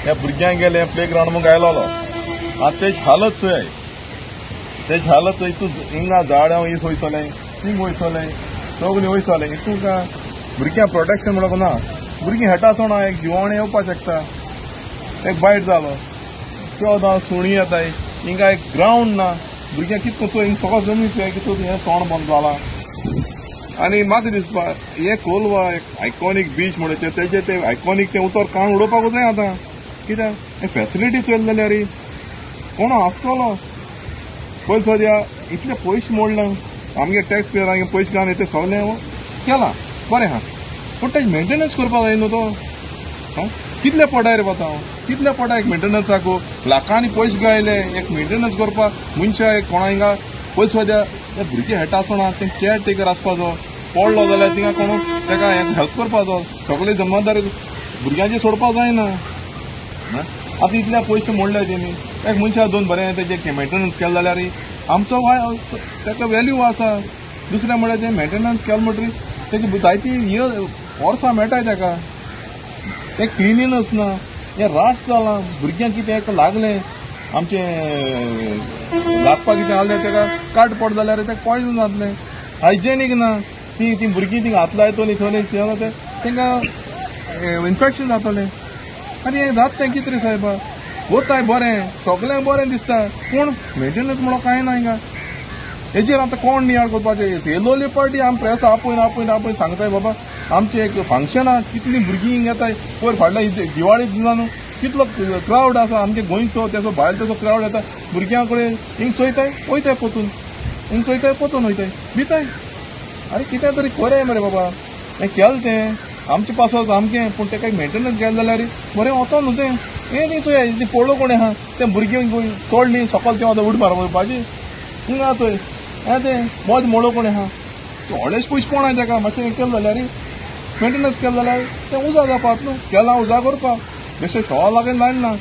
ह्या भुरग्यांक गेले प्ले ग्रावंड म्हूण गायलोलो. आतां तेजी हालत चोय, तेजी हालत चोय. तूं हिंगा झाडां ही वयसोलें, थिंग वयसोलें, सगळीं वयसोलें. हितून भुरग्यांक प्रोटेक्शन म्हणूंक ना. भुरगीं हेटा सोणा एक जिवाणें येवपाक शकता. एक बायट जालो त्यो सुणी येताय. हिंगा एक ग्रावंड ना. भुरग्यांक कितको चोय, हिंग सगळो जमीन चोय कितको हें तोंड बंद जालां. आनी म्हाका दिसपा हें कोलवा एक आयकॉनीक बीच म्हणचे तेजें तें आयकॉनीक तें उतर काण उडोवपाकूच जाय आतां. कित्याक हें फेसिलिटी चोयलें जाल्यार कोण आसतलो पयलीं सद्या इतले पयशे मोडला आमगे टॅक्स पेयरांगे पयशे घालून तें सगळें केलां बरें आहा, पूण तेजें मेंटेनन्स करपाक जाय न्हू तो. आं, कितले पडाय रे वता, कितले पडाय एक मेंटेनन्साक लाखांनी पयशे गायले एक मेंटेनन्स करपाक. मनशां एक कोणा हिंगा पयलीं सद्या ते भुरगे हेटा आसना तें केअर टेकर आसपाचो, पडलो जाल्यार थिंगा कोण ताका हेल्प करपाचो. सगळे जबाबदारी भुरग्यांची सोडपाक जायना. आतां इतले पयशे मोडले तेणी एक मनशा दोन बरें तेजें मेंटेनन्स केलें जाल्यार आमचो ताका वेल्यू आसा. दुसरें म्हळ्यार तें मेंटेनन्स केलें म्हणटरीर तेजी जायती वर्सां मेळटाय ताका. तें क्लिनिनस ना, हें रास जालां. भुरग्यांक कितें एक लागलें आमचें लागपाक कितें आहलें ताका काट पड जाल्यार तेका पॉयजन जातलें. हायजेनीक ना. ती ती भुरगीं थिंगा हात लायतलीं थंय तांकां इन्फेक्शन जातलें. आनी हें जाता तें कितें रे सायबा, वताय बरें सगळ्यांक बरें दिसता, पूण मेंटेनन्स म्हणून कांय ना हिंगा. हेजेर आतां कोण नियाळ करपाचें? येलोली पार्टी आमी प्रेस आपोवन आपोवन आपोवन सांगताय बाबा आमचें एक फंक्शन आहा, कितलीं भुरगीं हिंगा येताय. पयर फाटल्या दिवाळी दिसा न्हू कितलो क्रावड आसा आमगे गोंयचो, तेजो भायर तेजो क्रावड येता. भुरग्यां कडेन हिंग चोयताय वयताय पोतून, हिंग चोयताय पोतून वयताय भिताय. आरे कितें तरी कोराय मरे बाबा, हें केलें तें आमचे पासत आमचें, पूण तेका मेंटेनन्स केलें जाल्यार बरें वतो न्हू तें. हें न्ही चोय ती पळोवं कोणें आहा तें भुरगीं चोडलीं सकयल तें आतां उड मारपाची हिंगा चोय हें तें मज मोडो कोणें आहा. व्हडलेशें पयशे कोण आहा तेका मातशें केलें जाल्यार मेंटेनन्स केलें जाल्यार तें उजा जावपाक न्हू. केलां उजा करपाक बेश्टें शॉ लागून जायना.